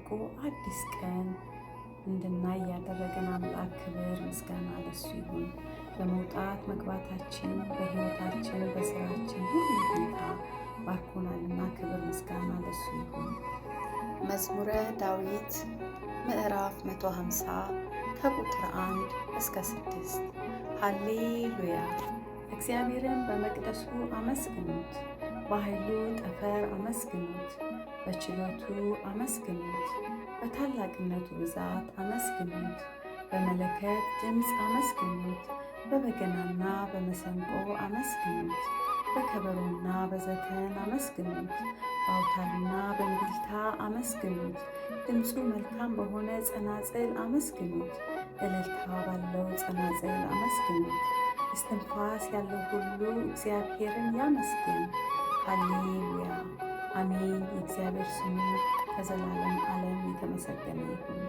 ጠብቆ አዲስ ቀን እንድናይ ያደረገን አምላክ ክብር ምስጋና ለሱ ይሁን። በመውጣት መግባታችን፣ በሕይወታችን፣ በስራችን ሁሉ ጌታ ባርኮናልና ክብር ምስጋና ለሱ ይሁን። መዝሙረ ዳዊት ምዕራፍ 150 ከቁጥር 1 እስከ 6። ሃሌሉያ! እግዚአብሔርን በመቅደሱ አመስግኑት፣ በኃይሉ ጠፈር አመስግኑት፣ በችሎቱ አመስግኑት፣ በታላቅነቱ ብዛት አመስግኑት፣ በመለከት ድምፅ አመስግኑት፣ በበገናና በመሰንቆ አመስግኑት፣ በከበሮና በዘፈን አመስግኑት፣ በአውታርና በእምቢልታ አመስግኑት፣ ድምፁ መልካም በሆነ ጸናጽል አመስግኑት፣ እልልታ ባለው ጸናጽል አመስግኑት። እስትንፋስ ያለው ሁሉ እግዚአብሔርን ያመስግን። ሃሌሉያ አሜን። የእግዚአብሔር ስሙ ከዘላለም ዓለም የተመሰገነ ይሁን።